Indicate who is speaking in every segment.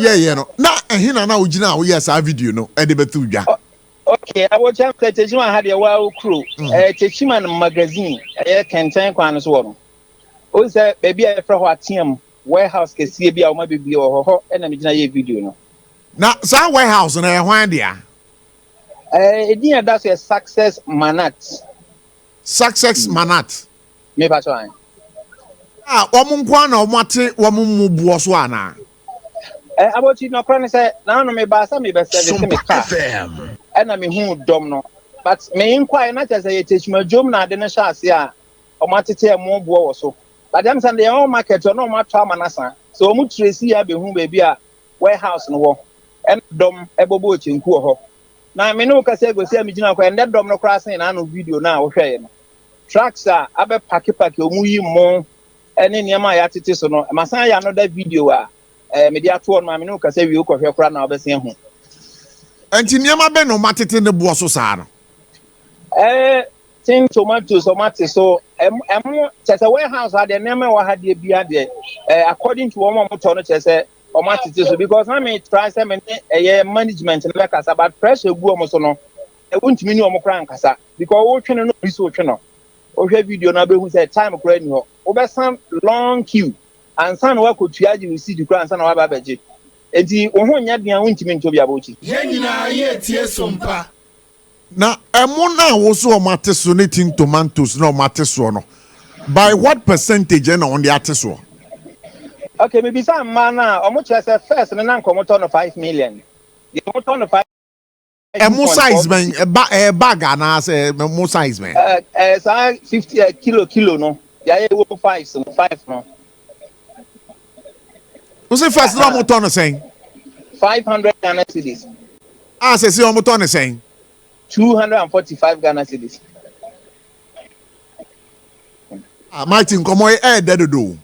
Speaker 1: woyɛeɛ no, na ɛhe na na wogyina a woyɛɛ saa video no de bɛtoo dwa?
Speaker 2: Okay, abokyɛm sɛ Techiman ha deɛ waa kuro. Ɛyɛ Techiman magazine, ɛyɛ kɛntɛn kwan no so wɔ no. Wohu sɛ baabi a yɛfrɛ hɔ Ateam warehouse kɛseɛ bi a wɔn abɛbie wɔ hɔ, hɔ ɛna megyina yɛ video no.
Speaker 1: Na saa warehouse no ɛyɛ hwan dea?
Speaker 2: Ɛɛ, edin a ɛda so yɛ Success Manat.
Speaker 1: Success Manat.
Speaker 2: Mepa kyɛw an.
Speaker 1: A wɔn nko ara na wɔn ate wɔn mu boɔ so anaa?
Speaker 2: Ɛ abɔkyi nɔkorɛ ne sɛ naano mebaa sɛ mebɛ service me car ɛna mehuu dɔm no but me nkwae na kyerɛ sɛ yɛ Techiman na ade no hyɛ ase a wɔn atete ɛmo boɔ wɔ so but ɛm sɛ deɛ wɔn market hɔ na wɔn atɔ ama no asa so wɔn trace yɛ abɛhu baabi a warehouse no wɔ ɛna dɔm ɛbɔbɔ kyenku wɔ hɔ na me ne wo kasa agosi a megyina kɔ ɛndɛ dɔm no koraa sen na ano video no a wohwɛeɛ no trucks a abɛ pakepake wɔn yi mo ɛne nneɛma a yɛatete so no masan ayɛ another video a mede ato hɔ no ma me ne wo kasa wie wokɔhwɛ koraa na wobɛsen ahu.
Speaker 1: Nti nneɛma bɛn na wɔn atete ne boɔ so saa no?
Speaker 2: Tin tomatoes wɔn ate so, ɛmo kyɛ sɛ warehouse ha deɛ nneɛma ɛwɔ ha deɛ bia deɛ according to wɔn a wɔtɔ no kyɛ sɛ wɔn atete so because na me try sɛ me ne ɛyɛ management no bɛkasa but pressure gu wɔn so no ɛwo ntumi ne wɔn koraa nkasa because wotwe no no obi so wotwe no. Wohwɛ video no abɛhu sɛ time koraa ni hɔ, wobɛsan long queue ansa na woakɔtua agye receipt koraa ansa na woaba abɛgye, nti wo ho nyɛ den a wontumi ntɔ bi abɔkyi.
Speaker 3: Yɛn nyinaa yɛtie Sompa.
Speaker 1: Na ɛmo no a wo so wɔn ate so ne tin tomatoes na wɔn ate soɔ no, by what percentage ɛna wɔn de ate soɔ?
Speaker 2: Okay, mebisa mmaa no a ɔmo kyerɛ sɛ first no na nka ɔmo tɔ no 5 million, deɛ ɔmo tɔ no 5
Speaker 1: Ɛmo size bɛn? Ɛba ɛyɛ bag anaasɛ ɛmo size bɛn?
Speaker 2: ɛ ɛ saa 50 kilo kilo no deɛ ayɛ wɔ five no, five no.
Speaker 1: Wo se first na wɔn tɔ no sɛn?
Speaker 2: 500 Ghana cedis.
Speaker 1: A sɛ wɔn tɔ no sɛn?
Speaker 2: 245 Ghana cedis.
Speaker 1: Ah, Mighty, nkɔmɔ yi ɛyɛ dɛ dodo.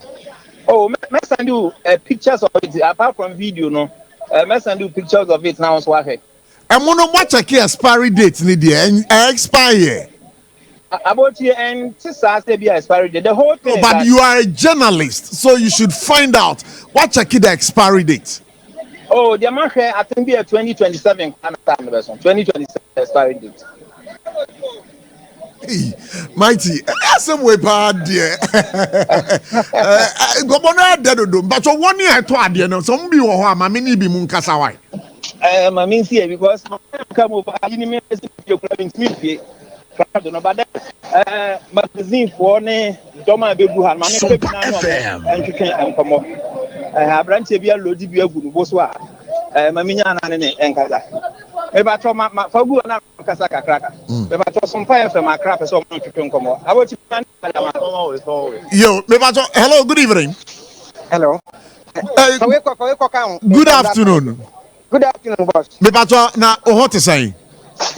Speaker 2: Oh, me send you pictures of it apart from video no. Me send you pictures of it now so ahwɛ.
Speaker 1: Ɛmo no, mo akyɛke expiry date ni deɛ ɛ expire?
Speaker 2: Aboti and saa sɛ bi expiry date. The whole thing.
Speaker 1: No, but you are a journalist, so you should find out. What check the expiry date?
Speaker 2: Oh, deɛ mahwɛ, I think bi 2027 kana time no bɛso. 2027 expiry date.
Speaker 1: Hey, Mighty, asɛm wei paa deɛ, nkɔmmɔ no ɛdɛ dodo. Mpatwɛ wɔn ne a ɛtɔ adeɛ no sɛ ɔmo bi wɔ hɔ a, maame ne bi mu nkasa wae.
Speaker 2: Maame nsi yɛ because ka mu ayi ni mi ɛsɛ fie kura mi ntumi fie crowd no, but then magazine foɔ ne dɔm a bɛgu ha no, maame pɛ bi na ano ɔmo ntwetwe nkɔmmɔ. Aberanteɛ bi aload bi agu no bo so a maame nya ana ne nkasa. Mebatɔ ma fa gu hɔ na nkasa kakraka. Mebatɔ Sompa FM Akra pɛ sɛ ɔmo ntwetwe nkɔmmɔ abɔkyi.
Speaker 1: Yo, mebatɔ, hello, good evening.
Speaker 4: Hello.
Speaker 1: Good afternoon.
Speaker 4: Good afternoon, boss.
Speaker 1: Mebatɔ, na wo ho te sɛn?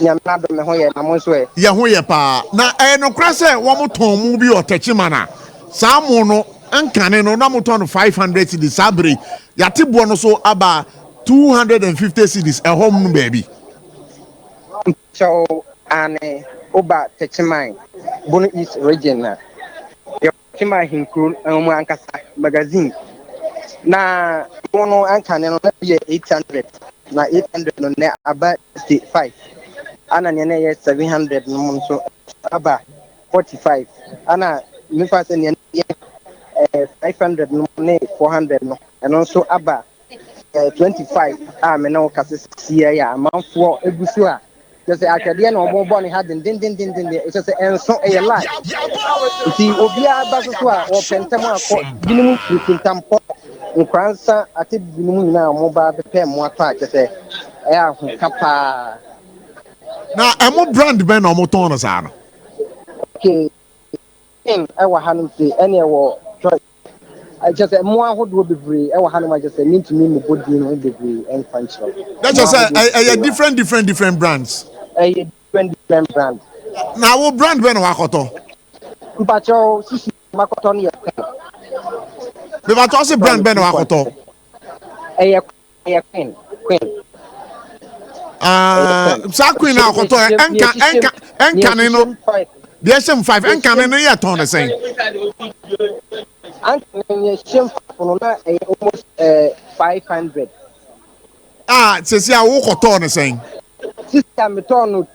Speaker 4: Nyame adom, me ho yɛ, na mo nso ɛ?
Speaker 1: Yɛ ho yɛ paa. Na ɛyɛ nokorɛ sɛ wɔn tɔn mu bi wɔ Tɛkyima na saa mo no nkane no na mo tɔn no 500 cedis, saa bere yɛate boɔ no so aba 250 cedis ɛhɔ mu baabi?
Speaker 4: Kyɛw ane, woba Tɛkyiman, Bono East Region na yɛwɔ Tɛkyiman ahenkuro mu ankasa magazine na mo no ankane no na yɛ 800, na 800 no nɛ aba 65, ana nea na ɛyɛ 700 no mu nso aba 45, ana mefa sɛ nea na ɛyɛ 500 no ne 400 no, ɛno nso aba 25 a me ne wo kasa sie yɛ a amanfoɔ egu so a kyerɛ sɛ ahwɛdeɛ na wɔn bɔ ne ha dendendendenden, kyerɛ sɛ ɛnso ɛyɛ line, nti obiara ba so a wɔpɛ ntɛm akɔ. Binom firi Kintampɔ, Nkoransa, ate binom nyinaa a wɔn ba bɛpɛ mmoa tɔ a kyerɛ sɛ ɛyɛ ahoka paa.
Speaker 1: Na ɛmo brand bɛn na ɔmo tɔn no saa no?
Speaker 4: Okay, ɛwɔ hanom se ɛne ɛwɔ Choice, kyerɛ sɛ mmoa ahodoɔ bebree ɛwɔ hanom a kyerɛ sɛ mentumi mmobɔ din ho bebree ɛmfa nkyerɛ wo.
Speaker 1: Na kyerɛ sɛ ɛyɛ different different different brands?
Speaker 4: Ɛyɛ different different brand.
Speaker 1: Na wo brand bɛn na wakɔtɔ?
Speaker 4: Mpakyɛw, sisi makɔtɔ no yɛ Queen.
Speaker 1: Mebatɔ ɔse brand bɛn na wakɔtɔ?
Speaker 4: Ɛyɛ Queen, Queen.
Speaker 1: Ah, saa Queen na akɔtɔ ɛ, ɛnka ɛnkane no deɛ ɛhyɛ mu five, ɛnkane no yɛ tɔn ne sɛn?
Speaker 4: Anka ne yɛ hyɛm five no na ɛyɛ almost 500.
Speaker 1: A sɛsi a wokɔtɔɔ no sɛn?
Speaker 4: Sisi a metɔɔ no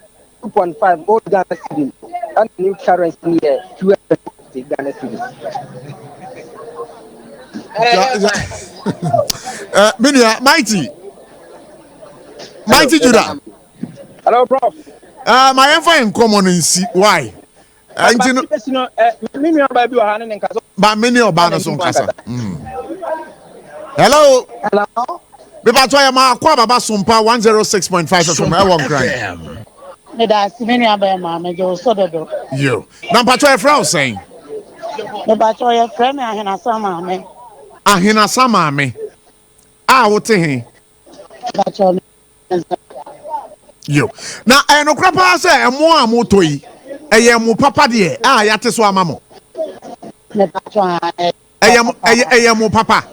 Speaker 4: 2.5 old Ghana cedi ɛna new currency no yɛ 250 Ghana cedis.
Speaker 1: Eh, me nua Mighty. Mighty Judah.
Speaker 2: Hello, Prof.
Speaker 1: Uh, ma yɛmfa yɛn nkɔmmɔ no nsi why nti
Speaker 2: no me nua baa bi wɔ ha ne ne nkasa
Speaker 1: ba me ne ɔbaa no so nkasa mm. hello
Speaker 4: hello
Speaker 1: mepatɔ yɛ ma akɔ ababa sompa 106.5 fm ɛwɔ nkran
Speaker 5: meda ase me nua bɛɛ maa megye wo so dodo
Speaker 1: yo na mpatɔ yɛfrɛ wo sɛn
Speaker 5: mepatɔ yɛfrɛ me ahenasa maame
Speaker 1: ahenasa maame a wote he
Speaker 5: mepatɔ
Speaker 1: Yo. Na ɛyɛ nokorɛ paa sɛ ɛmo a motɔ yi, ɛyɛ ɛmo papa deɛ a yɛate so ama mo? Ɛyɛ ɛyɛ ɛyɛ ɛmo papa.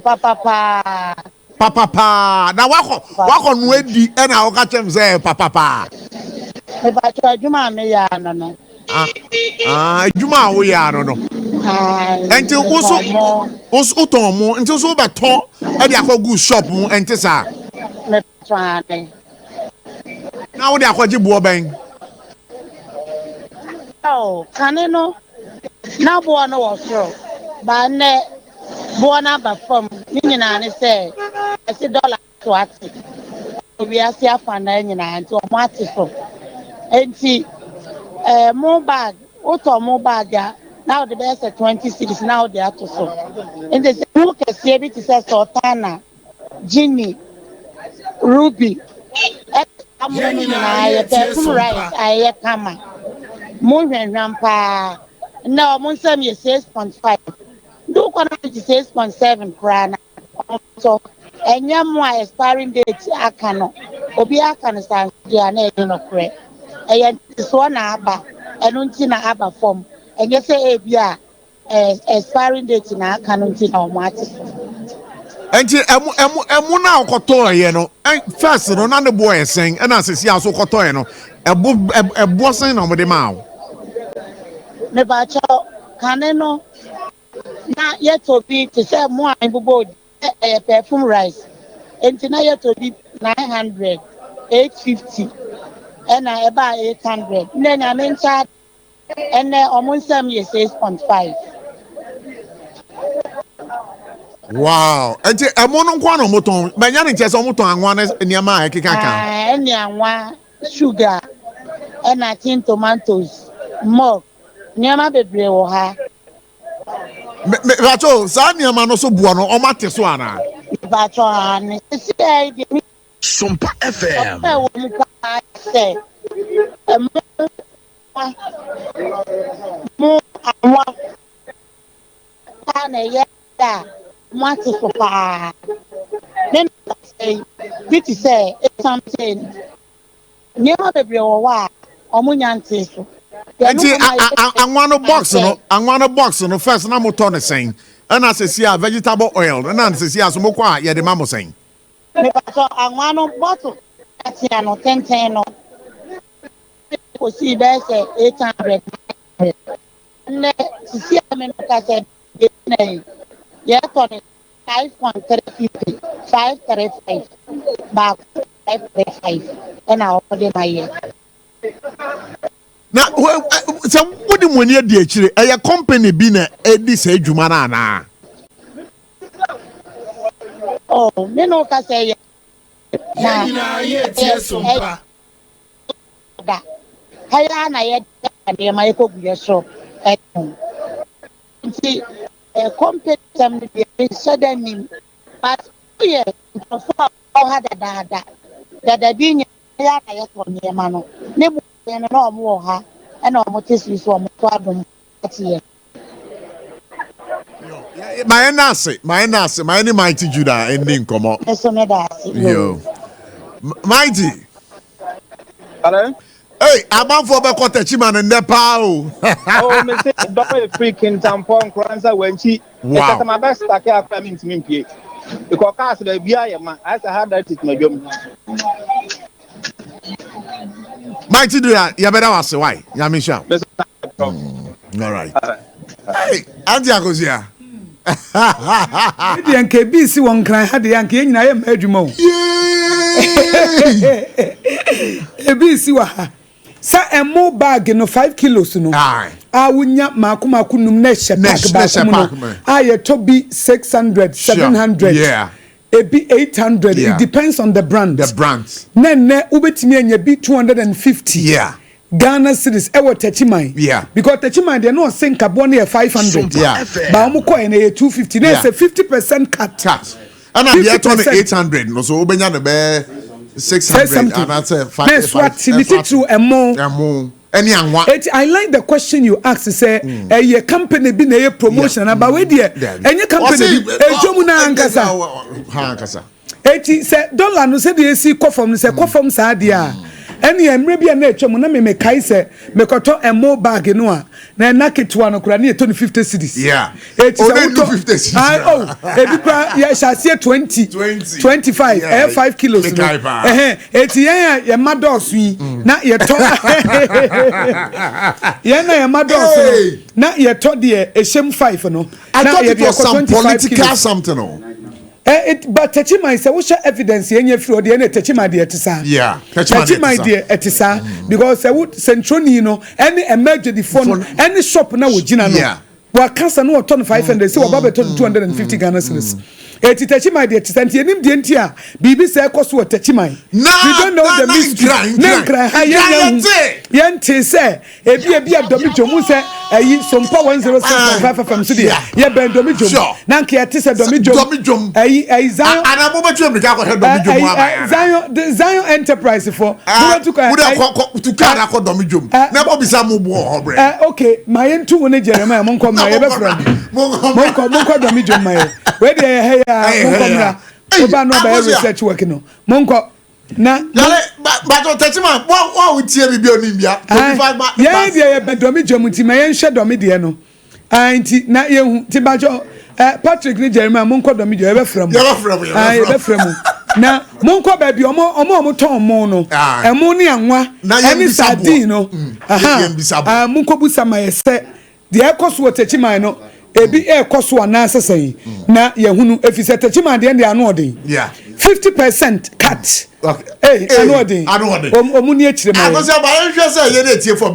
Speaker 5: Papa paa.
Speaker 1: Papa paa. Na wakɔ wakɔ no adi ɛna ɔka kyɛm sɛ ɛyɛ papa paa.
Speaker 5: Mepatwa adwuma a meyɛ ano no.
Speaker 1: Ah, ah, adwuma a woyɛ ano no. Ɛnti woso woso wotɔn mo nti woso wobɛtɔ ɛde akɔ gu shop mu ɛnti saa.
Speaker 5: Mepatwa ane.
Speaker 1: Na wode akɔgye boɔ bɛn?
Speaker 5: Oh, kane no na boɔ no wɔ soro ba nnɛ boɔ no aba fam ne nyinaa ne sɛ ɛsi dɔla so ate wɔ wiase afanaa nyinaa nti wɔn ate so nti ɛɛ eh, mo bag wotɔ mo bag a na wode bɛyɛ sɛ 20 cedis na wode ato so nti sɛ mo kɛseɛ bi te sɛ sultana genie ruby ɛka mo no nyinaa yɛ perfume rice a ɛyɛ kama mo hwɛnhwɛm paa na wɔn nsɛm yɛ 6.5 nti wokɔ no 6.7 koraa na Ɔtɔ, ɛnyɛ mo a expiring date aka no, obiara ka no saa nso deɛ a na ɛnyɛ nokorɛ. Ɛyɛ ntetesoɔ na aba, ɛno nti na aba fam. Ɛnyɛ sɛ ebi a expiring date na aka no nti na wɔn ate so.
Speaker 1: Nti ɛmo ɛmo ɛmo na ɔkɔtɔɔyɛ no first no na ne boɔ yɛ sɛn ɛna sisi a so kɔtɔɔyɛ no ɛbo ɛboɔ sɛn na wɔde maa wo.
Speaker 5: Mepakyɛw kane no Na yɛtɔ bi te sɛ mo a mebobɔɔ din sɛ ɛyɛ perfume rice nti na yɛtɔ bi 900, 850 ɛna ɛbaa 800 nnɛ Nyame nkyɛ ade ɛnnɛ ɔmo nsɛm yɛ 6.5.
Speaker 1: Wow! Nti ɛmo no nko na ɔmo tɔn? Bɛnya ne nkyɛ sɛ ɔmo tɔn anwa ne nneɛma a ɛkeka ka.
Speaker 5: Ɛne anwa, sugar, ɛna tin tomatoes, milk. Nneɛma bebree wɔ ha.
Speaker 1: Me me pacho saa nneɛma no so boɔ no wɔn ate so anaa?
Speaker 5: Pacho aane sisi a yi deɛ mi.
Speaker 3: Sompa FM.
Speaker 5: Ɔpɛ wɔ mu paa sɛ ɛmo mo anwa paa na ɛyɛ a mo ate so paa. Ne na sɛ bi te sɛ esan sɛ Nneɛma bebree wɔ hɔ a wɔnnya ntee so.
Speaker 1: Nti anwa no box no anwa no box no first na motɔ no sɛn ɛna sɛsi a vegetable oil ɛna sɛsi a so mokɔ a yɛde ma mo sɛn.
Speaker 5: Mepatɔ anwa no bottle atea no tenten no kosii bɛyɛ sɛ 800 nnɛ sisi a me no ka sɛ na yi yɛtɔ no 5.350 535 baako 535 ɛna wɔde ma yɛ.
Speaker 1: Na sɛ wode mo ani adi akyire ɛyɛ company bi na ɛdi saa adwuma no anaa?
Speaker 5: Oh, me no ka sɛ yɛ.
Speaker 3: Yɛn nyinaa yɛ tie so mpa.
Speaker 5: Da. Ha yi ara na yɛde nneɛma yɛkɔgu yɛ so ɛho. Nti company sɛm no deɛ menhyɛ da nnim but woyɛ nkurɔfoɔ a wɔwɔ ha dadaada dada bi nyɛ yɛ a na yɛtɔ nneɛma no ne bo yɛ no na wɔn wɔ ha ɛna wɔn te so so wɔn to adom ate yɛ.
Speaker 1: Ma yɛn na ase ma yɛn na ase ma yɛn ne Mighty Judah ɛnni nkɔmɔ.
Speaker 5: Ɛso ne da ase.
Speaker 1: Yo Mighty.
Speaker 2: Hello.
Speaker 1: Hey, amanfoɔ bɛkɔ Techiman nnɛ paa o.
Speaker 2: Oh, me se dɔm efiri Kintampo Nkoranza Wankyi.
Speaker 1: Wow.
Speaker 2: Ɛsɛ sɛ ma bɛ stake akora mi ntumi mpie. Because cars baabi ayɛ ma, ayɛ sɛ ha da tete ma dwam.
Speaker 1: Mighty Dua, yɛbɛda wo ase why? Nyame nhyira wo. All right. Hey, Auntie Akosia.
Speaker 6: Ne deɛ nka ebi si wɔ Nkran ha deɛ anka yɛn nyinaa yɛ mma adwuma o. Ebi si wɔ ha. Sɛ ɛmo bag no 5 kilos no a wonya mako mako num na ɛhyɛ pack baako mu no a, yɛtɔ bi 600, 700, ebi 800. It depends on the brand.
Speaker 1: The brand.
Speaker 6: Na nnɛ wobɛtumi anya bi 250 Ghana cedis ɛwɔ Techiman. Because Techiman deɛ, no ɔse nkaboɔ no yɛ 500. Ba wɔn kɔɛ no yɛ 250. Na ɛsɛ 50% cut.
Speaker 1: Cut. Ɛna deɛ ɛtɔ no 800 no so, wobɛnya no bɛyɛ 600 anaasɛ five.
Speaker 6: Na ɛso ate ne titiriw ɛmo.
Speaker 1: Ɛmo ɛne anwa.
Speaker 6: Eti I like the question you ask sɛ ɛyɛ company bi na ɛyɛ promotion, aba wei deɛ ɛnyɛ company bi, edwom na ankasa.
Speaker 1: Ha ankasa.
Speaker 6: Eti sɛ dollar no, sɛdeɛ esi kɔ fam no, sɛ kɔ fam saa deɛ a, ɛne mmerɛ bi a na atwa mu na memekae sɛ mekɔtɔ ɛmo bag no a, na ɛna ketewa no koraa ne yɛtɔ no 50 cedis. Eti sɛ wotɔ
Speaker 1: 50 cedis.
Speaker 6: Oh, ebi koraa yɛhyɛ aseɛ 20, 25, ɛyɛ 5 kilos no. Ɛhɛn, eti yɛn a yɛma dɔɔso yi na yɛtɔ, yɛn na yɛma dɔɔso no na yɛtɔ deɛ ɛhyɛm five no.
Speaker 1: I thought it was some political something o.
Speaker 6: But Techiman, sɛ wohyɛ evidence yɛn nyɛ firi ɔdeɛ ɛna Techiman deɛ ɛte saa. Techiman deɛ ɛte saa because sɛ wo sɛntroni no ɛne ɛmɛgyedifoɔ no ɛne shop na wogyina no, wakasa no, wɔtɔ no 500, sɛ wɔba bɛtɔ no 250 Ghana cedis. Eti Techiman deɛ te saa, nti enim deɛ nti a biribi sɛ ɛkɔ so wɔ Techiman.
Speaker 1: We
Speaker 6: don't know the mystery. Na Nkran ha yɛn yɛn hu yɛn te sɛ ebi a Dɔmi Dwom sɛ ɛyi Sompa 106.5 FM so deɛ, yɛ bɛn Dɔmi Dwom na nka yɛ te sɛ Dɔmi Dwom ɛyi Zion.
Speaker 1: Ana mo bɛ tu emirika akɔhwɛ Dɔmi Dwom
Speaker 6: ama yɛn? Zion Enterprise fɔ.
Speaker 1: Mo bɛ tu kɔ ɛyi. Mo de kɔ tu kaa akɔ Dɔmi Dwom na bɔ bisa mo bu wɔ hɔ brɛ.
Speaker 6: Ok, maa yɛn tu wo ne Jeremiah, mo nkɔ mra, yɛ bɛ fura mo. Mo nkɔ Dɔmi Dwom ma yɛ. Wei deɛ yɛ hɛ yɛ a, mo nkɔ mra. O ba no ɔbɛyɛ research work no, mo nkɔ na.
Speaker 1: Yàrá bàtò Tẹ̀síma wọ́n wọ́n tie mi bí oní bia.
Speaker 6: Yɛn deɛ yɛ bɛ Dɔmi Dwom, nti ma yɛn hwɛ Dɔmi deɛ no nti na yɛn hu ti bàtò Patrick ne Jeremiah, mo nkɔ Dɔmi Dwom, yɛbɛfrɛ mu.
Speaker 1: Yɛbɛfrɛ mu.
Speaker 6: Yɛbɛfrɛ mu na mo nkɔ baabi ɔmo tɔn mo no, ɛmo ne anwa ɛne sardine no. Mo nkɔ busa ma yɛ sɛ deɛ ɛkɔ so wɔ Techiman no, ebi ɛkɔ so anaasɛ sɛn na yɛhunu, efi sɛ Techiman deɛ ano ɔden, 50% cut. Ee, ano ɔden. Ɔmo ni akyire ma yɛ.
Speaker 1: Akosua ba, yɛn hwɛ sɛ yɛn etie fɔ.